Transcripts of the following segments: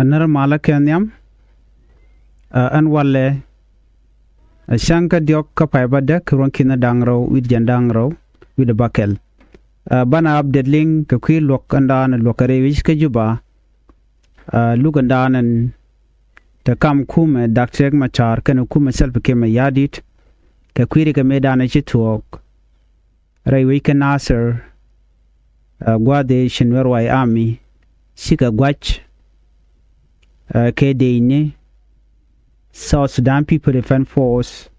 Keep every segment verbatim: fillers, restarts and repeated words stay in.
Nɛr malä kɛ nhiam. Ɛn walɛ, cäŋ kä diɔ̱k kä pay bädäk ruɔ̱n ki̱n da̱ŋ rɛw wi̱cdɛ jiɛn da̱ŋ rɛw wi̱cdɛ bäkɛl. Banɛ update liŋ kɛ kui̱ luɔ̱k ɛn da̱a̱n luɔ̱k kɛ rɛy wi̱c kä Juba. Luk ɛn da̱a̱n ɛn te kam kumɛ Dak Riek Machar kɛnɛ kumɛ Salva Kiir Mayardit kɛ kui̱ ri kɛ mëë da̱a̱n ci thuɔ̱ɔ̱k rɛy wec kä Nasir. Gua̱a̱th ëë ci Nuer White Army cikɛ gua̱c kɛ dëëcni South Sudan People Defense Force,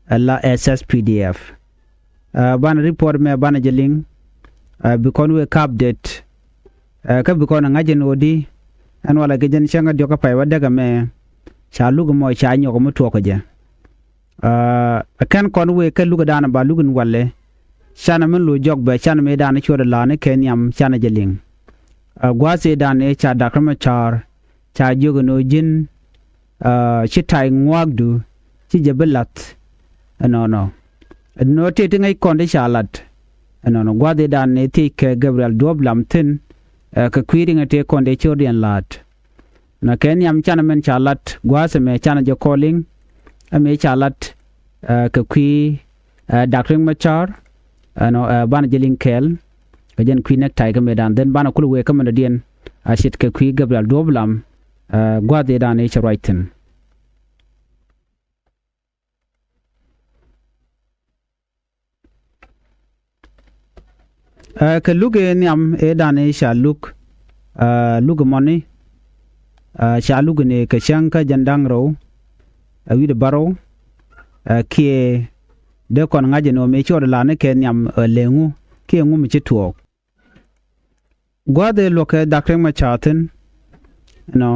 ala S S P D F. Banɛ report mɛ banɛ jɛ liŋ bi kɔn wëë kap det. Kä bi kɔn ɛ ŋa̱c ɛn ɣöödi ɛn walɛ kɛ jɛn cäŋ kä diɔ̱k kä pay bädäk ɛmɛ ca luk ɛmɔ ca nyɔk ɛmɔ tuɔɔk kɛ jɛ. Ɛ kɛn kɔn wëë kä lukɛ da̱a̱n ba luk in walɛ. Canɛ min lo̱c jɔk bɛ canɛ mëë da̱a̱n cuɔt ɛ la̱a̱ni kɛ nhiam canɛ jɛ liŋ. Gua̱a̱th ëë da̱a̱n ëë ca Dak Riek Machar ca jiök ɛn ɣöö ji̱n ci ta̱y ŋua̱a̱kdu ci jɛ bi la̱th. Ɛnɔnɔ ɛn ɣöö tëë ti ŋäc kɔn ti ca la̱t. Ɛnɔnɔ gua̱a̱th ëë da̱a̱n ëë thiec kɛ Gabriel Duɔ̱ɔ̱p Lam thi̱n kɛ kui̱ riŋ ëë tëë kɔn dee cio̱r diɛn la̱a̱t. Na kɛ nhiam canɛ min ca lat gua̱a̱th ɛmɛ canɛ jɛ kɔliŋ ɛmɛ ca lat kɛ kui̱ Dak Riek Machar. Ɛnɔ banɛ jɛ liŋ kɛɛl kɛ jɛn kui̱ necktie kä mëë da̱a̱n dhen banɛ kulɛ wëë kä mëë dɔ̱diɛn a ce̱tkɛ kui̱ Gabriel Duɔ̱ɔ̱p Lam. Gua̱a̱th ëë da̱a̱n ëë cɛ ruac thi̱n. Kɛ luk ëë nhiam ëë da̱a̱n ëë ca luk luk ɛmɔni ca luk ni kɛ cäŋ kä jiɛn da̱ŋ rɛw wi̱cdɛ bärɔw kiɛ dee kɔn ŋa̱c ɛn ɣöö mëë cuɔt ɛ la̱a̱ni kɛ nhiam ɛ lëŋu kiɛ ŋu mi ci tuɔɔk. Gua̱a̱th ëë luɔ̱k kɛ Dak Riek Machar thi̱n ɛnɔ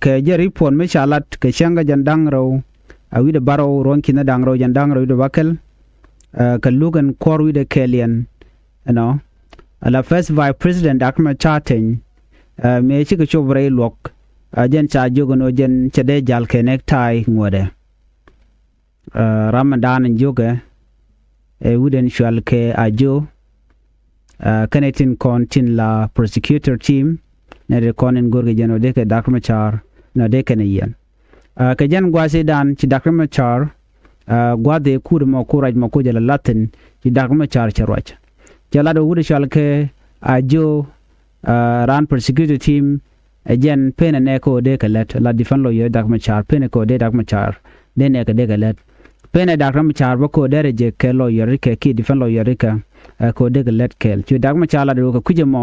kɛ jɛ report mi ca lat kɛ cäŋ kä jiɛn da̱ŋ rɛw a wi̱cdɛ bärɔw ruɔ̱n ki̱n da̱ŋ rɛw jiɛn da̱ŋ rɛw wi̱cdɛ bäkɛl. Kɛ luk ɛn kuɔr wi̱cdɛ kɛɛliɛn ɛnɔ ala first vice president Dak Machar Teny mëë cikɛ cop rɛy luɔ̱k. Jɛn ca jiök ɛn ɣöö jɛn cɛ dee jal kɛ necktie ŋuɔ̱tdɛ. Ram mi da̱a̱n in jiökɛ ɛ wi̱cdɛn cual kɛ Ajo. Kɛnɛ tin kɔn tin la prosecutor team nɛ ti kɔn in go̱rkɛ jɛn ɔ dee kɛ Dak Machar nɔ dee kɛnɛ yɛn. Kɛ jɛn gua̱a̱th i̱ da̱a̱n ci Dak Machar gua̱a̱th i̱ kuut mɔ ku ruac mɔ ku jɛ la lathin ci Dak Machar cɛ ruac. Cɛ lat ɔ wi̱cdɛ cual kɛ Ajo raan prosecutor team. Ɛ jɛn penɛ nɛ kɛ ɣöö dee kɛ lät la defense lawyer Dak Machar penɛ kɛ ɣöö dee Dak Machar dee nɛ kɛ dee kɛ lät. Penɛ Dak Machar bä kɛ ɣöö dee rɛ jɛ kɛ lawyer rikɛ kiɛ defense lawyer rikɛ kɛ ɣöö dee kɛ lät kɛɛl. Cu Dak Machar la dee wä kɛ kui̱cɛ mɔ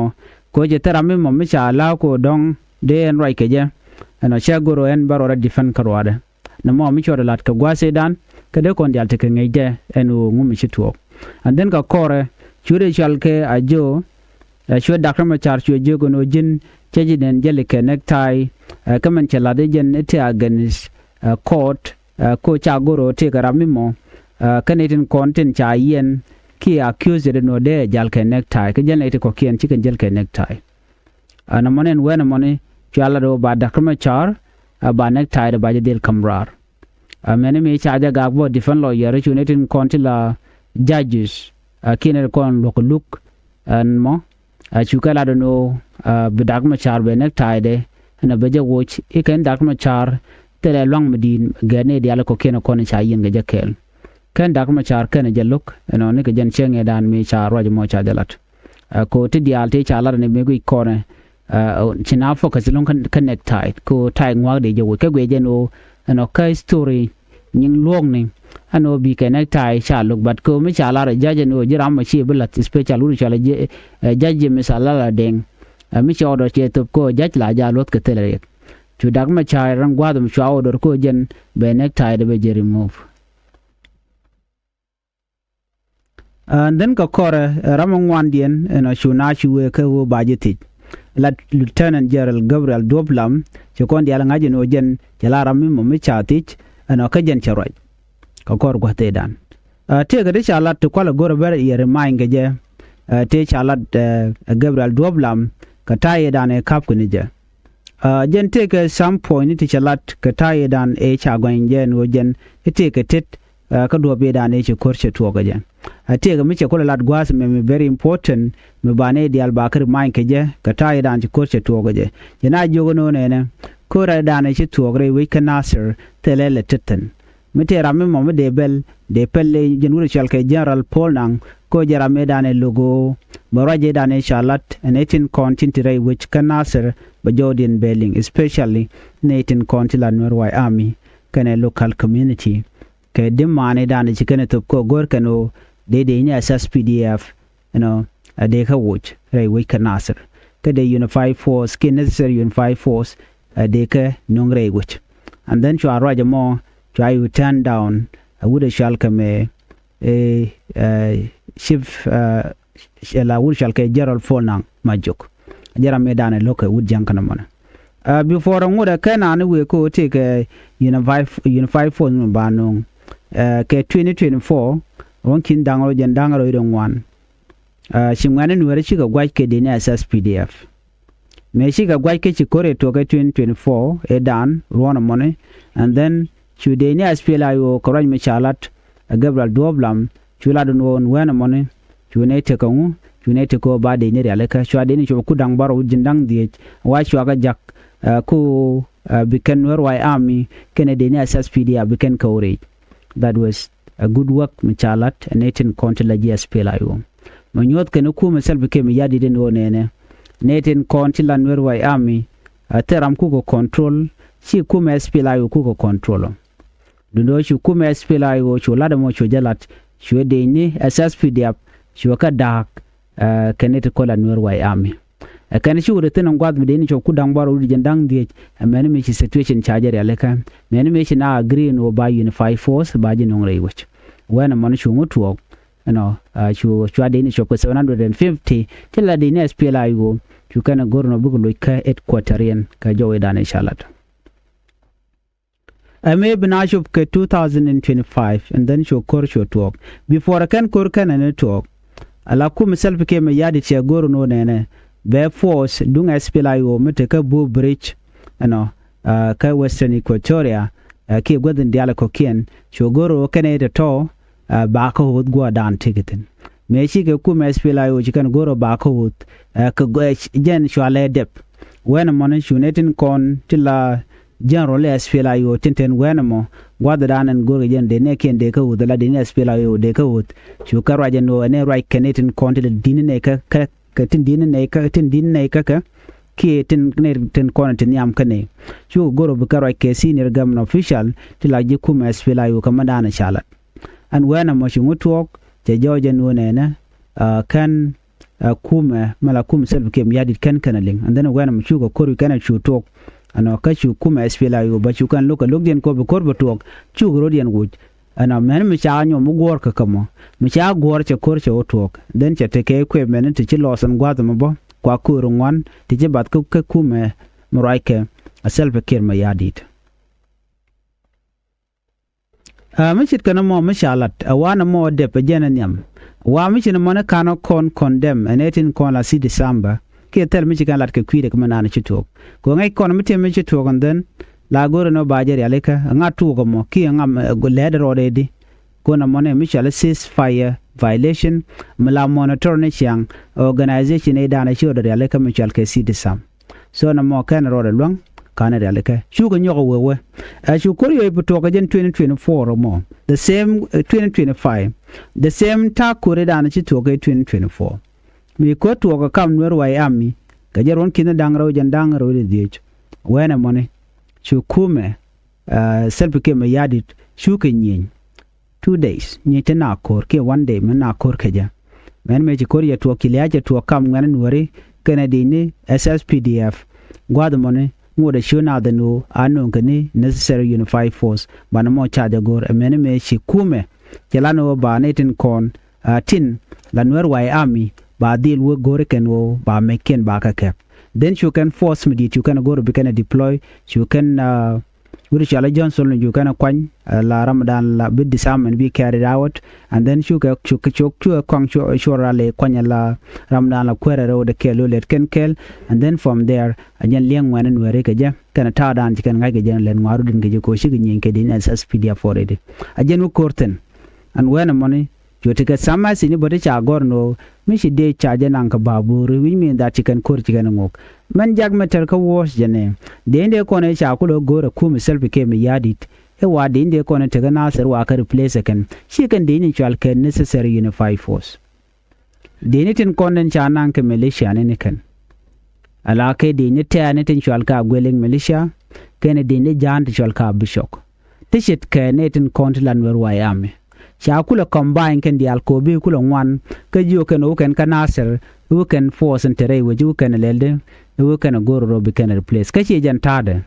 kɛ ɣöö cɛ thil ram mi mɔ mi ca la̱a̱k kɛ ɣöö dɔ̱ŋ dee ɛn ruac kɛ jɛ. Ɛnɔ cɛ go̱r ɣöö ɛn bä rɔɔdɛ defense kä ruaadɛ. Nɛ mɔ mi cuɔt ɛ la̱t kɛ gua̱a̱th i̱ da̱a̱n kä dee kɔn diaal tekɛ ŋäcdɛ ɛn ɣöö ŋu mi ci tuɔɔk. And then kɛ kɔrɛ cu dee cual kɛ Ajo. Ɛ cuɛ Dak Machar cuɛ jiök ɛn ɣöö ji̱n cä ji̱ nɛn jäli kɛ necktie. Ɛ kä min cɛ la̱t i̱ jɛn i̱ ti against ɛ court ɛ ko ca go̱r ɣöö tëëkɛ ram mi mɔ. Ɛ kä nɛy tin kɔn tin ca yiɛn kiɛ accused ɛn ɣöö dee ɛ jal kɛ necktie kä jäl nɛy ti kɔ̱kiɛn cikɛn jäl kɛ necktie. Ɛ nɔmɔ nɛn wee nɔmɔni cua lat ɣöö ba Dak Machar ɛ ba necktie dee ba jɛ dhil ka̱m raar. Ɛ mɛni mi ca jɛ gak bä defense lawyer cu nɛy tin kɔn ti la judges ɛ kiɛn ɛ kɔn luɔ̱k luk. Ɛn mɔ ɛ cukɛ lat ɛn ɣöö ɛ bi Dak Machar bɛ necktie dɛ ɛn ɛ bɛ jɛ woc i̱ kɛn Dak Machar thilɛ lua̱ŋ mi di̱i̱t gɛɛt ni diaal kɔ̱kiɛn kɔn ca yiɛn kɛ jɛ kɛɛl. Kɛn Dak Machar kɛn jɛ lo̱k ɛnɔ ni kɛ jɛn cieŋ ëëdan mi ca ruac mɔ ca jɛ lat. Ɛ ko ti diaal ti ca lat ni mi guic kɔnɛ ɛ ci na focus lo̱ŋ kä necktie ko tie ŋuak dee jɛ woc kä guiɛ jɛn ɣöö ɛnɔ kä history nyiŋ luɔ̱ɔ̱kni. Ɛn ɣöö bi kɛ necktie ca lo̱k but ko mi ca lar ɛ judge ɛn ɣöö ji̱ ram mɔ ci bi lath special wut cɔal ɛ judge mi ca lar ɛ deŋ. Ɛ mi cɛ order cɛ thop ko judge la ja luɔth kɛ thilɛ riɛk. Cu Dak Machar ran gua̱a̱th mi cua order ko jɛn bɛ necktie dee bɛ jɛ remove. And then kɛ kɔrɛ ram mi ŋuandiɛn ɛnɔ cu na cu wee kä ɣöö ba ji̱ thiec. La Lieutenant General Gabriel Duɔp Lam ci kɔn diaal ŋa̱c ɛn ɣöö jɛn cɛ la ram mi mɔ mi ca thiec ɛnɔ kä jɛn cɛ ruac. Kɛ kɔr gua̱th ëëdan tëëkɛ ti ca lat ti kualɛ go̱rɛ bɛr yɛ remind kɛ jɛ. Tëë ca lat Gabriel Duɔp Lam kɛ ta̱a̱ ëëdan ëë ka̱p kɛ ni jɛ. Jɛn tëëkɛ some point ti cɛ lat kɛ ta̱a̱ ëëdan ëë ca gɔny jɛ ɛn ɣöö jɛn i̱ tëëkɛ tet Kä duɔ̱ɔ̱p i̱ dan i̱ ci ko̱r cɛ tuɔɔk kɛ jɛ. A tëëkɛ mi cɛ kulɛ lat gua̱a̱th mɛ mi very important mi ba nɛy diaal ba kä remind kɛ jɛ kɛ ta̱a̱ i̱ dan ci ko̱r cɛ tuɔɔk kɛ jɛ. Jɛ na jiök ɛn ɣöö nɛnɛ ko̱r ɛ dan i̱ ci tuɔɔk rɛy wec kä Nasir thilɛ lɛ tethin. Mi tëë ram mi mɔ mi dee bɛl dee pɛl i̱ jɛn wut ɛ cɔal kɛ General Paul Nang, ko̱ jɛ ram i̱ dan i̱ lo̱k ɣöö bɛ ruac i̱ dan i̱ ca lat ɛn i̱ tin kɔn tin ti rɛy wec kä Nasir bɛ jɔwdiɛn bɛ liŋ, especially nɛy tin kɔn ti la Nuer White Army kɛnɛ local community. Kɛ di̱ maani dan ci kɛn ɛ thop kɛ go̱r kɛn ɣöö dee dee ni SSPDF, you know, a dee kä woc rɛy wec kä Nasir. Kä dee unified force kiɛ necessary unified force a dee kä nuŋ rɛy wec. And then cua ruac ɛmɔ cua yu turn down a wut ɛ cɔal kɛ mɛ ɛ ɛ chief ɛ la wut cɔal kɛ General Paul Nang Majok. Jɛ ram mi dan ɛ lo̱k kɛ wut jiäŋ kɛn ɛmɔnɛ. Before ŋut ɛ kɛn an i̱ wëë ko̱ tëëkɛ unified unified force mi ba nuŋ kɛ twenty twenty four ruɔ̱n ki̱n da̱ŋ rɔ jɛn da̱ŋ rɔ i̱ rɛ ŋuan. Ci ŋuɛ̈ni Nuäärä cikɛ gua̱c kɛ dee ni SSPDF. Mëë cikɛ gua̱c kä ci ko̱r ɛ tuɔɔk kɛ twenty twenty four ɛ dan ruɔ̱n ɛmɔni. And then cu dee ni SPLA-IO kɛ ruac mi ca lat ɛ Gabriel Duɔ̱ɔ̱p Lam cu lat ɛn ɣöö ɛn wɛn ɛmɔni cu nɛy tekɛ ŋu, cu nɛy tekɛ ɣöö ba dee ni rialikä cua dee ni cuɔp kut da̱ŋ bärɔw ji̱n da̱ŋ dhieec. Wa cua kɛ jak ɛ ku ɛ bi kɛn Nuer White Army kɛnɛ dee ni SSPDF bi kɛn kɛ ɣöö rɛy. That was a good work mi ca lat ɛ nɛy tin kɔn ti la ji̱ SPLA-IO. Mi nyuɔ̱th kɛn i̱ kumɛ Salva Kiir Mayardit in ɣöö nɛnɛ nɛy tin kɔn ti la Nuer White Army a thil ram kukɛ control. Ci kumɛ SPLA-IO kukɛ control. Duundɛ ɣöö cu kumɛ SPLA-IO cu lat ɛmɔ cu jɛ lat cu dee ni SSPDF cu kä da̱a̱k kɛn nɛy ti kɔn la Nuer White Army. Ɛ kɛn ci wut ɛ thi̱n ɛn gua̱th mi dee ni cop kut da̱ŋ bärɔw wut jiɛn da̱ŋ dhieec. Ɛ mɛni mi ci situation ca jɛ rialikä mɛni mi ci na agree ni wä ba unified force ba ji̱ nuŋ rɛy wec. Wɛn ɛmɔni cu ŋu tuɔɔk ɛnɔ cu cua dee ni cop kɛ seven hundred and fifty ti la dee ni SPLA-IO cu kɛn ɛ go̱r nɔ bikɛ loc kä headquarter in kɛ jɔw i̱ dan i̱ ca lat. Ɛ mëë bi na cop kɛ two thousand and twenty five and then cu ko̱r cu tuɔɔk. Before ɛ kɛn ko̱r kɛn ɛn i̱ tuɔɔk ala kumɛ Salva Kiir Mayardit cɛ go̱r ni wä nɛnɛ bɛ force duŋ SPLA-IO mi te kä Buo Bridge ɛnɔ kä Western Equatoria kiɛ guäth in diaal kɔ̱kiɛn cu go̱r wä kɛn i̱ tɔ̱tɔ̱. Ba kä ɣöth gua̱a̱r dan tekɛ thi̱n mëë cikɛ kumɛ SPLA-IO ci kɛn go̱r wä ba kä ɣöth kɛ jɛn cua lɛ dep. Wɛn ɛmɔni cu nɛy tin kɔn ti la general i̱ SPLA-IO tin ten wɛn ɛmɔ gua̱thdan ɛn go̱rkɛ jɛn dee nɛɛkiɛn dee kä wuth ala dee ni SPLA-IO dee kä wuth. Cu kɛ ruac ɛn ɣöö ɛn ɛ ruac kɛn i̱ tin kɔn ti la di̱n nɛy kä kä tin di̱n nɛy kä tin di̱n nɛy kä kɛ kiɛ tin nɛy tin kɔn ti nhiam kä nɛy. Cukɛ go̱r ɔ bi kɛ ruac kɛ senior government official ti la ji̱ kumɛ SPLA-IO kä mɛndan ɛ ca lat. Ɛn wɛn ɛmɔ ci ŋu tuɔɔk cɛ jɔɔc ɛn ɣöö nɛnɛ kɛn ɛ kumɛ mɛ la kumɛ Salva Kiir Mayardit kɛn kɛn a liŋ. And then wɛn ɛmɔ cukɛ ko̱r wi̱c kɛn a cu tuɔɔk ɛnɔ kä cu kumɛ SPLA-IO bä cu kɛn lo̱k kɛ lo̱kdiɛn kɔ bi ko̱r bɛ tuɔɔk. Cukɛ ro̱diɛn wuc ɛnɔ mɛn mi ca nyɔm mi guɔ̱ɔ̱r kä kä mɔ mi ca guɔ̱ɔ̱r cɛ ko̱r cɛ wä tuɔɔk. Then cɛ tekɛ kuɛ mɛn ti ci lɔɔth ɛn gua̱a̱th ɛmɔ bä kua ko̱r ŋuan ti ci bath kä kä kumɛ mi ruackɛ ɛ Salva Kiir Mayardit. Ɛ mi ce̱tkɛ ni mɔ mi ca lat ɛ wanɛ mɔ dep ɛ jɛn ɛ nhiam. Wa mi ci ni mɔni ka̱n ɔ kɔn kɔn dɛm ɛ nɛ tin kɔn la thi̱n December kiɛ thil mi ci kɛn lat kɛ kui̱dɛ kɛ mi naan ci tuɔɔk. Kɛ ŋäc kɔn mi tiɛm mi ci tuɔɔk ɛn dhän la go̱rɛ ni ɔ ba jɛ rialikä ɛ ŋa tuɔɔk ɛmɔ kiɛ ŋa lɛɛt rɔɔdɛ di. Kɔn ɛmɔni mi cɔal i̱ ceasefire violation mi la monitor ni ciaŋ organization i̱ da̱a̱n ɛ ci ɣöö dee rialikä mi cɔal kɛ thi̱n December. So nɔmɔ kɛn rɔɔdɛ luäŋ ka̱n rialikä cukɛ nyɔk ɛ wee wee. Ɛ cu ko̱r yɔc bi tuɔɔk kɛ jɛn twenty twenty-four ɛmɔ the same twenty twenty-five the same ta̱a̱ ko̱r i̱ da̱a̱n ci tuɔɔk kɛ twenty twenty-four. Mi ko̱r tuɔɔk kɛ kam Nuer White Army kɛ jɛ ruɔ̱n ki̱n da̱ŋ rɛw jɛn da̱ŋ rɛw i̱ dhieec. Wɛn ɛmɔni cu kumɛ Salva Kiir Mayardit cukɛ nyieny. Two days nyieny ti na ko̱r kiɛ one day mi na ko̱r kɛ jɛ. Mɛn mëë ci ko̱r yɛ tuɔɔk ci lia̱a̱ cɛ tuɔɔk kam ŋuɛ̈ni Nuääri kɛnɛ di̱cni SSPDF. Gua̱a̱th ɛmɔni ŋot ɛ ciö naath ɛn ɣöö a nööŋkɛ ni necessary unified force banɛ mɔ ca jɛ go̱r ɛ mɛn mëë ci kumɛ cɛ lan ɣöö ba ni tin kɔn a tin la Nuer White Army ba dhil wek go̱ri kɛn ɣöö ba meckiɛn ba kɛ kɛp. Then cu kɛn force mi di̱i̱t cu kɛn go̱r bi kɛn ɛ deploy cu kɛn a wi̱r cɔal i̱ Johnson, cu kɛn ɛ kuany, ɛ, la ramdan la bi disarmament bi carried out, and then cukɛ cukɛ cuk cukɛ kɔaŋ cu cuɔr a lɛ kuany la ramdan la kuɛrɛ rɛw dɛ kɛɛl lo lɛt kɛn kɛɛl. And then from there a jɛn liɛŋ ŋuɛn in wɛri kɛ jɛ kɛn ta̱a̱ dan ci kɛn ŋa̱c kɛ jɛn lɛt ŋuaru din kɛ jɛ ko cikɛ nyieny kɛ din S S P D F already. A jɛn wä ko̱r thin. And wɛn ɛmɔni cu ti kɛ tha̱a̱ŋ message ni bä ti ca gɔ̱r ni ɣöö mi ci dee ca jɛ naŋ kɛ babur, which mean that ci kɛn ko̱r ci kɛn ŋok. Mɛn jak mɛ tɛr kä wuɔ̱ɔ̱c jɛ nɛ dee in dee kɔn ɛ ca kulɛ go̱r ɛ kum ɛ Salva Kiir Mayardit. Ɛ wa dee in dee kɔn ɛ tekä Nasir wa kɛ replace ɛ kɛn ci kɛn dee in cual kɛ necessary unified force. Dee in tin kɔn den ca naŋ kɛ militia ni ni kɛn. Ala kɛ dee in tɛ̈ɛ̈ ni tin cual ka Aguelek militia kɛn dee in ja̱a̱n ti cual ka Bicok. Ti ce̱tkɛ nɛy tin kɔn ti la Nuɛr White Army. Ca kulɛ combine kɛn diaal kɛ ɣöö bi kulɛ ŋuan kä jiök kɛn ɣöö kɛn kä Nasir, ɣöö kɛn force in te rɛy wec, ɣöö kɛn lɛl di, ɣöö kɛn go̱r rɔ bi kɛn replace. Kä ciɛ jɛn ta̱a̱dɛ.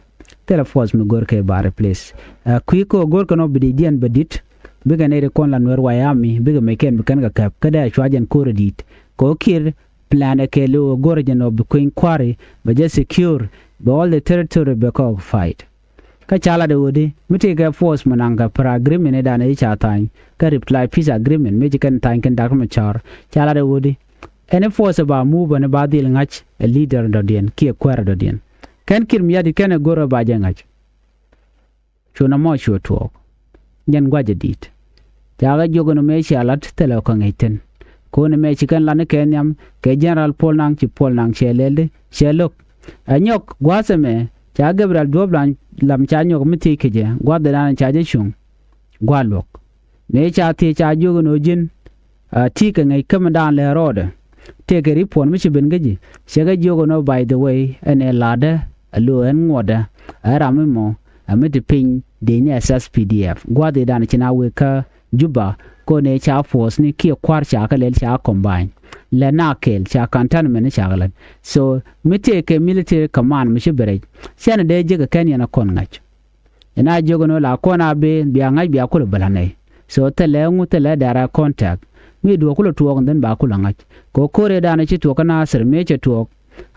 Thilɛ force mi go̱r kɛ ba replace. Ɛ, kui̱ kä go̱r kɛn ɣöö bi di diɛn bɛ di̱t, bikɛ nɛy ti kɔn la Nuɛr White Army, bikɛ mec kɛn bi kɛn kɛ käp, kä dee a cua jɛn ko̱r di̱i̱t. Kɛ ɣöö Kiir plan ɛ kɛ li ɣöö go̱r jɛn ɣöö bi kueny kua̱ri, bɛ jɛ secure, bɛ all the territory bɛ kɛ occupied. Kä ca lat ɛ ɣöö di mi tëëkɛ force mi naŋkɛ per agreement in dan i̱ ca tha̱a̱ny kä reply peace agreement mi ci kɛn tha̱a̱ny kɛn Dak Macar. Ca lat ɛ ɣöö di ɛn i̱ force ɛ ba move ɛn i̱ ba dhil ŋa̱c ɛ leader dɔ̱diɛn kiɛ kuäärä dɔ̱diɛn. Kɛn Kiir Mayardit kɛn ɛ go̱r ɛ ba jɛ ŋa̱c. Cu nɔmɔ cu tuɔɔk. Jɛn gua̱cä di̱i̱t. Cakɛ jiök ɛn mëë cia lat thilɛ kä ŋäc thi̱n. Ko̱n mëë ci kɛn lat ni kɛ nhiam kɛ General Paul Nang, ci Paul Nang cɛ lɛl di cɛ lo̱k. Ɛ nyɔk gua̱a̱th ɛmɛ ca Gabriel Duɔ̱ɔ̱p Lam, Lam ca nyɔk mi thiec kɛ jɛ gua̱a̱th ëëdan ca jɛ cuŋ. Gua̱a̱th luɔ̱k mëë ca thiec ca jiök ɛn ɣöö ji̱n, a, ti kɛ ŋäc kämɛ daan lɛ rɔɔdɛ. Tëëkɛ report mi ci ben kä ji̱ cɛ kɛ jiök ɛn ɣöö, by the way, ɛn ɛ la̱tdä, ɛ lo̱ ɛn ŋuɔ̱tdä, ɛ ram mi mɔ ɛ mi ti piny dee ni S S P D F gua̱a̱th ëëdan ci na wek kä Juba. Kɔn ëë ca force ni kiɛ kua̱r ca kɛ lɛl ca combine. Lɛ na kɛɛl ca cantonment ca kɛ lɛl. So mi tëëkɛ military command mi ci ben rɛc, cɛn dee jek ɛ kɛn yɛn ɛ kɔn ŋa̱c. Ɛn a jiök ɛn ɣöö la kɔn a ben bia ŋa̱c bia kulɛ bä la̱t nɛy. So thilɛ ŋu thilɛ direct contact. Mi duɔ̱ɔ̱k kulɛ tuɔɔk and then ba kulɛ ŋa̱c. Kɛ ɣöö ko̱r ëëdan ci tuɔɔk kä Nasir mëë cɛ tuɔɔk.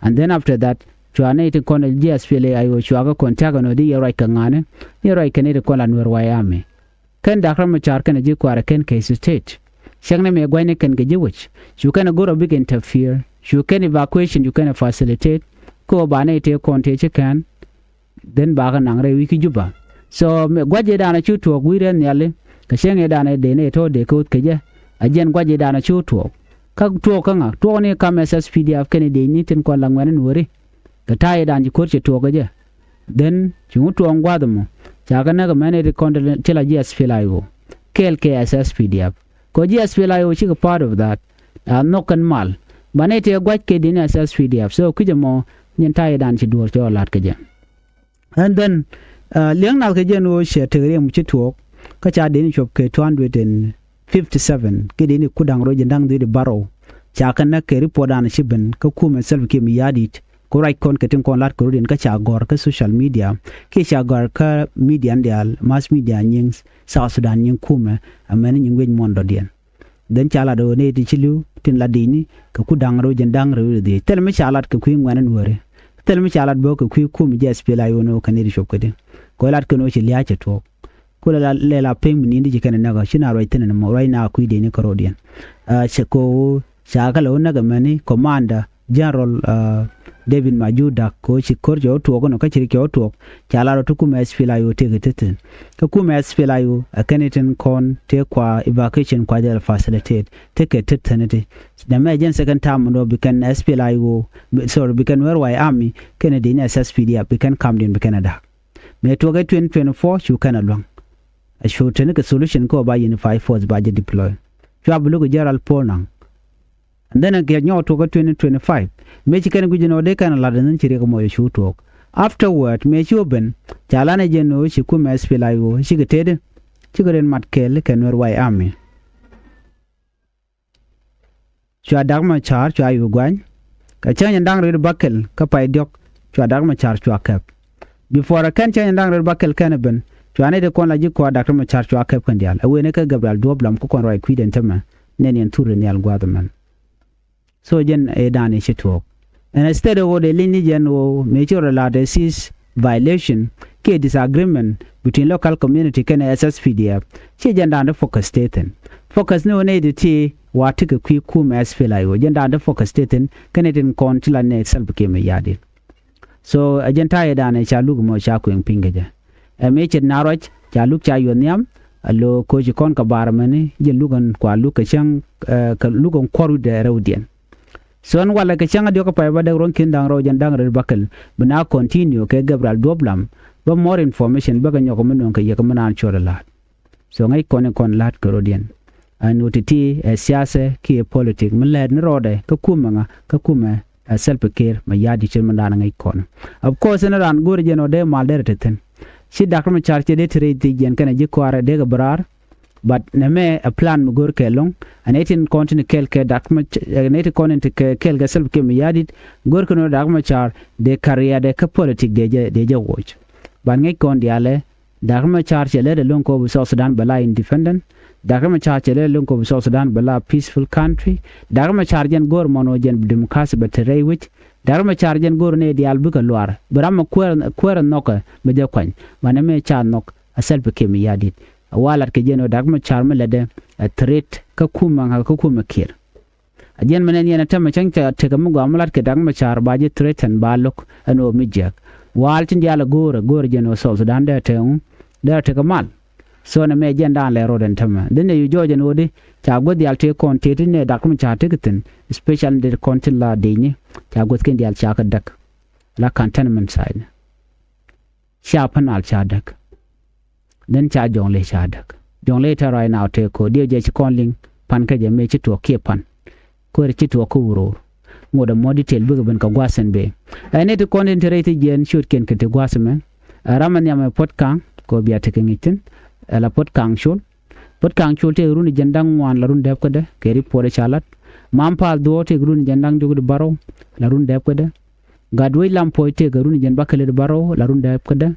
And then after that cua nɛy tin kɔn ɛ ji̱ S P L A I O cua kɛ contact ɛn ɣöö di yɛ ruac kɛ ŋa̱ni, yɛ ruac kɛ nɛy tin kɔn la Nuɛr White Army. Kɛn Dak Riek Machar kɛnɛ ji̱ kuaarɛ kɛn kɛ state. Cäŋ ni mëë gua̱cni kɛn kɛ ji̱ wec. Cu kɛn ɛ go̱r ɔ bikɛ interfere. Cu kɛn evacuation cu kɛn ɛ facilitate. Kä ɣöö ba nɛy tëë kɔn tëë ci kɛn. Then bakɛ naŋ rɛy wi̱i̱ kä Juba. So mëë gua̱c ëëdan cu tuɔɔk wi̱i̱ rɛn nhiali. Kɛ cäŋ ëëdan ëë dee nɛy tɔ̱ dee kɛ ɣöth kɛ jɛ. A jɛn gua̱c ëëdan cu tuɔɔk. Kä tuɔɔk kä ŋa? Tuɔɔk ni kam S S P D F kɛnɛ dee ni tin kɔn la ŋuɛ̈ni Nuääri. Kɛ ta̱a̱ ëëdan ci ko̱r cɛ tuɔɔk kɛ jɛ. Then ci ŋu tuɔɔk gua̱a̱th ɛmɔ. Ca kɛ näk ɛmɛn ëë ti kɔn ti la ji̱ S P L A I O. Kɛɛl kɛ S S P D F. Kɛ ji̱ S P L A I O cikɛ part of that. A nhɔk kɛn mal. Banɛ tëë gua̱c kɛ dee ni S S P D F. So kui̱c ɛmɔ nyin ta̱a̱ ëëdan ci duɔ̱ɔ̱r cɛ ɣä la̱t kɛ jɛ. And then, uh, liɛŋ nath kɛ jɛn ɣöö cɛ tek riɛm ci tuɔɔk kä ca dee ni cuɔp kɛ two hundred and fifty seven kɛ dee ni ku da̱ŋ rɛw jiɛn da̱ŋ dhieec bärɔw. Ca kɛ näk kɛ report dan ci ben kä kumɛ Salva Kiir Mayardit. Ku ruac kɔn kɛ tin kɔn la̱t kɛ rɔ̱diɛn kä ca gɔ̱r kä social media kiɛ ca gɔ̱r kä media in diaal, mass media nyiŋ South Sudan nyiŋ kumɛ. Amäni nyiŋ wec muɔ̱ɔ̱n dɔ̱diɛn. Then ca lat ɣöö nɛy ti ci li̱w tin la di̱cni kɛ ku da̱ŋ rɛw jiɛn da̱ŋ rɛw dhieec. Thil mi ca lat kɛ kui̱ ŋuɛ̈ni Nuääri. Thil mi ca lat bä kɛ kui̱ kum ji̱ S P L A I O ni ɣöö kɛ nɛy ti cuɔp kädi. Kɛ ɣöö lat kɛn ɣöö ci lia̱a̱ cɛ tuɔɔk. Ku lɛ la, lɛ la piny mi ni̱n ti ci kɛn ɛ näk ɔ ci na ruac thi̱n ɛn ɛmɔ ruac na kui̱ dee ni kärɔ̱diɛn. Ɛ, cɛ kɛ ɣöö ca kɛ lɛ wä näk ɛmɛni commander General, uh, David Majur Dak kɛ ɣöö ci ko̱r cɛ wä tuɔɔk inɔ kä ci ri cɛ wä tuɔɔk. Ca lar ɔ ti kumɛ S P L A I O tëëkɛ tethen. Kä kumɛ S P L A I O ɛ kɛn itin kɔn tëë kua evacuation kua jɛ facilitate tëëkɛ tethen iti. Nɛmɛ jɛn second term in dɔ̱ bi kɛn S P L A I O, sorry, bi kɛn Nuer White Army kɛnɛ dee ni S S P D F bi kɛn kamdiɛn bi kɛn ɛ da̱k. Mëë tuɔɔkɛ twenty twenty-four cu kɛn ɛ luäŋ. Ɛ cu teni kɛ solution kä ɔ ba unified force ba jɛ deploy. Cua bi lo̱k kɛ General Paul Nang. And then kɛ nyɔk tuɔɔk kä twenty twenty-five. Mëë ci kɛn gui̱c ɛn ɣöö dee kɛn ɛ la̱t ɛn then ci riɛk ɛmɔ cu tuɔɔk. Afterward mëë ci wä ben ca lan ɛ jɛn ɣöö ci kumɛ S P L A I O cikɛ tetdä. Cikɛ rɛn mat kɛɛl kɛ Nuer White Army. Cua Dak Machar cua yuk gua̱ny. Kɛ cäŋ in da̱ŋ rɛw bäkɛl kä pay diɔ̱k cua Dak Machar cua kɛp. Before ɛ kɛn cäŋ in da̱ŋ rɛw bäkɛl kɛn ɛ ben cua nɛy ti kɔn la ji̱ kɔaar Dak Machar cua kɛp kɛn diaal. Ɛ wen ɛ kɛ Gabriel Duɔ̱ɔ̱p Lam kä kɔn ruac kui̱dɛn tämɛ. Nɛn yɛn thur in nhial gua̱a̱th ɛmɛn. So jɛn ëëdan i̱ ci tuɔɔk. Ɛn ɛ state ɛ ɣöö dee li̱ny ni jɛn ɣöö mëë ci rɔ la̱t ɛ sis violation kiɛ disagreement between local community kɛnɛ S S P D F, ciɛ jɛn da̱a̱n dee focus tëë thi̱n. Focus ni ɣöö nɛy ti ti wa ti kɛ kui̱ kum S P L A I O, jɛn da̱a̱n dee focus tëë thi̱n kɛnɛ tin kɔn ti la nɛy Salva Kiir Mayardit. So ɛ jɛn ta̱yɛ da̱a̱n ɛ ca luk mɔ ca kueŋ piny kɛ jɛ. Ɛ mëë ce̱t na ruac ca luk ca yuɔth nhiam, a lo̱ ko̱ci kɔn kɛ baar mɛni jɛ luk ɛn kua luk kɛ cäŋ, ɛ, kɛ luk ɛn kuɔr wi̱cdɛ rɛwdiɛn. So ɛn walɛ kɛ cäŋ a diɔ̱k kɛ pay bädäk ruɔ̱n ki̱n da̱ŋ rɛw jɛn da̱ŋ rɛw bakɛl bi na continue kɛ Gabriel Duɔp Lam bä more information bä kɛ nyɔk mi nööŋ kɛ yɛ kɛ mi naan cuɔt ɛ la̱a̱t. So ŋäc kɔn in kɔn la̱t kɛ rɔ̱diɛn. Ɛn ɣöö ti̱ti̱ ɛ siasɛ kiɛ politik mi lɛɛt ni rɔɔdɛ kä kumɛ ŋa kä kumɛ ɛ Salva Kiir Mayardit cɛ mi da̱a̱n ŋäc kɔn. Of course ɛn raan go̱o̱rɛ jɛn ɣöö dee mal derɛ te thi̱n. Ci Doctor Machar cɛ dee te rɛy thiec jiɛn kɛnɛ ji̱ kɔaarɛ dee kɛ bɛ raar. But nɛmɛ ɛ plan mi go̱o̱r kɛ lo̱ŋ. Ɛn ɛ tin kɔn tin kɛɛl kɛ Doctor Machar, ɛn ɛ tin kɔn tin kɛ kɛɛl kɛ Salva Kiir Mayardit, go̱o̱r kɛ nɔ Doctor Machar dee career dɛ kä politik dee jɛ, dee jɛ woc. But ŋäc kɔn diaalɛ, Doctor Machar cɛ lɛt ɛlɔ̱ŋ kɛ ɣöö bi South Sudan bɛ la independent. Doctor Machar cɛ lɛt ɛlɔ̱ŋ kɛ ɣöö bi South Sudan bɛ la peaceful country. Doctor Machar jɛn go̱o̱r mɔn ɣöö jɛn bi democracy bɛ te rɛy wec. Doctor Machar jɛn go̱o̱r nɛy diaal bikɛ luaar. Bi ram mi kuäär, kuäär nhɔkɛ bɛ jɛ kuany. Banɛ mëë ca nhɔk a Salva Kiir Mayardit. A wa lat kɛ jɛn ɣöö Doctor Machar mi lɛtdɛ ɛ threat kä kumɛ ŋa kä kumɛ Kiir. A jiɛn mɛn ɛn yɛn a tɛmɛ cäŋ ca tekɛ mi gɔaa mi lat kɛ Doctor Machar ba ji̱ threaten ba lo̱k ɛn ɣöö mi jiääk. Waal tin diaal ɛ go̱o̱rɛ, go̱o̱rɛ jɛn ɣöö South Sudan dee tɛŋ, dee tekɛ mal. So nɛmɛ jiɛn da̱a̱n lɛ ro̱d ɛn tɛmɛ. Dhin ɛ yu jɔɔc ɛn ɣöö di ca guäth diaal tëë kɔn tëë ti nɛ Doctor Machar tekɛ thi̱n, especially dee kɔn tin la dicni, ca guäth kɛn diaal ca kɛ däk. La cantonment site. Ca Upper Nile ca däk. Dhin ca Jonglei ca däk. Jonglei te right now te ko̱ diɛ jɛ ci kɔn liŋ pan kä jɛ mëë ci tuɔɔk kiɛ pan. Kuäär ci tuɔɔk kä Uror. Ŋot ɛmɔ detail bikɛ ben kɛ gua̱a̱th ɛn bëë. Ɛ nɛy ti kɔn tin te rɛy thiec jiɛn ciötkiɛn kɛ ti gua̱a̱th ɛmɛ. Ɛ ram ɛ nhiam ɛ Puɔ̱t Ka̱a̱ŋ kɛ ɣöö bia tekɛ ŋi̱c thi̱n. Ɛ la Puɔ̱t Ka̱a̱ŋ Col. Puɔ̱t Ka̱a̱ŋ Col tëëkɛ run jiɛn da̱ŋ ŋuan la run dääp kädɛ kɛ report ɛ ca lat. Maam Paal Dhuɔ̱ɔ̱r tëëkɛ run jiɛn da̱ŋ diɔ̱k wi̱cdɛ bärɔw la run dääp kädɛ. Gatwec Lam Puɔ̱c tëëkɛ run jiɛn bäkɛl wi̱cdɛ bärɔw la run dääp kädɛ.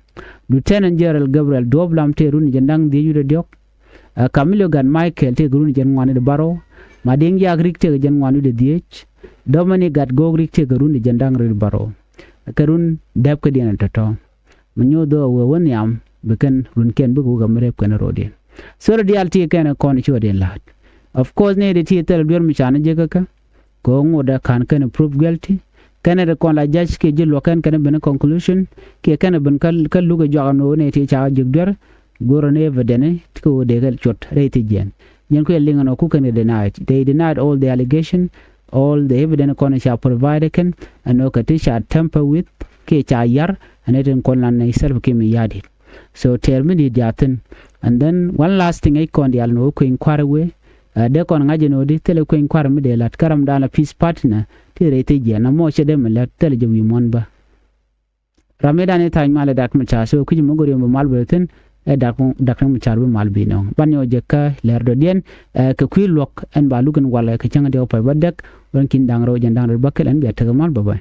Lieutenant General Gabriel Duɔ̱ɔ̱p Lam tëëkɛ run jiɛn da̱ŋ dhieec wi̱cdɛ diɔ̱k. Ɛ Kamilio Gat Michael tëëkɛ run jiɛn ŋuan wi̱cdɛ bärɔw. Madiŋ Yak Rik tëëkɛ jiɛn ŋuan wi̱cdɛ dhieec. Dominic Gat Gok Rik tëëkɛ run jiɛn da̱ŋ rɛw wi̱cdɛ bärɔw. Kɛ run dääp kädiɛn tɔ̱tɔ̱. Mi nyuuth dhɔɔk wee wä nhiam bi kɛn runkiɛn bikɛ wä kɛ mi rep kɛn ro̱diɛn. Thilɛ diaal ti kɛn kɔn ci wä diɛn la̱a̱t. Of course nɛy ti ti thilɛ duer mi ca ni jek kä kä. Kɛ ɣöö ŋotdɛ ka̱n kɛn prove guilty. Kɛn ɛ ti kɔn la judge kiɛ ji̱ luɔk kɛn kɛn ben conclusion kiɛ kɛn ben kä, kä luk ɛ juak ɛn ɣöö nɛy ti ca jek duer. Go̱rɛ ni evidence ti kɛ ɣöö dee kɛ cuɔt rɛy thiec jiɛn. Jiɛn kuɛ liŋ ɛn ɣöö ku kɛn kɛ denied. They denied all the allegation, all the evidence kɔn ca provide kɛn ɛn ɣöö kɛ ti ca tamper with kiɛ ca yar ɛn ɛ tin kɔn lan nɛy Salva Kiir Mayardit. So tɛɛr mi di̱i̱t diaal thi̱n. And then one last thing ɛ kɔn diaal ni wä kueny kua̱r wee. Ɛ dee kɔn ŋa̱c ɛn ɣöö di thilɛ kueny kua̱r mi dee la̱t kä ram da̱a̱n la peace partner ti rɛy thiec jiɛn ɛmɔ cɛ dee mi lät thilɛ jɛ wi̱i̱ muɔ̱n bä. Ram mi dan i̱ tha̱a̱c mal ɛ Dak Macar, so kui̱c mi go̱r yom bi mal bɛ thi̱n ɛ Dak, Dak Macar bi mal bi nɔŋ. Ban yɔ jɛ kä lɛr dɔ̱diɛn ɛ kɛ kui̱ luɔ̱k ɛn ba luk in walɛ kɛ cäŋ diɔk pay bä dɛk. Wän ki̱n da̱ŋ rɛw jɛn da̱ŋ rɛw bä kɛl ɛn bia tekɛ mal bä bä.